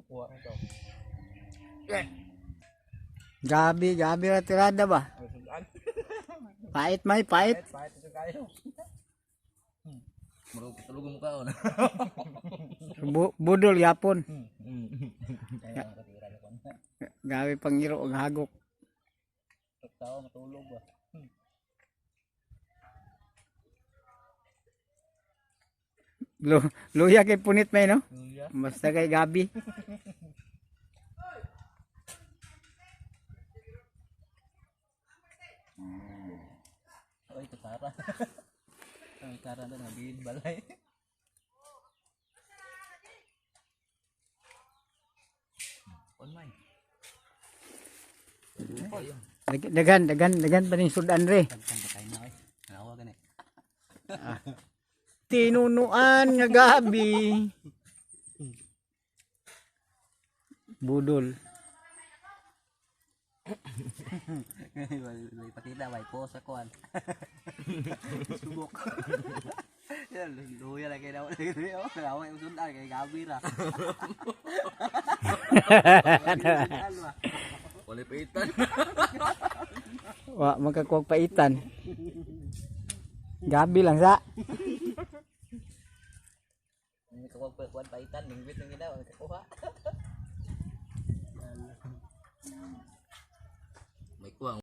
Kuha ito. Gabi, gabi ra tirada ba? Ang sudan. Pait may, pait. Pahit ito kayo. Murag tulog mo kaon. Budol yapon. Kaya ang katira na kon. Gabi pangiro og hagok. Tao matulog ba. Luya kay punit may no? Luya. Basta kay gabi. Oy, kasara. Ang kara na nabin balay. Online. Daghan, daghan, daghan pa ning sudan re. Daghan pa kayo na oy. Nawa gani. Tinunuan nga gabi. Budol. May pakita may post sa kuan. Subok. Yan, luya lang kay daw. Oh, nawa yung sundan kay gabi ra. Wala paitan. Wa magkakuwag paitan. Gabi lang sa. Hindi ko kuan paitan, ningbit nang ginawa, kakuha. May kuha.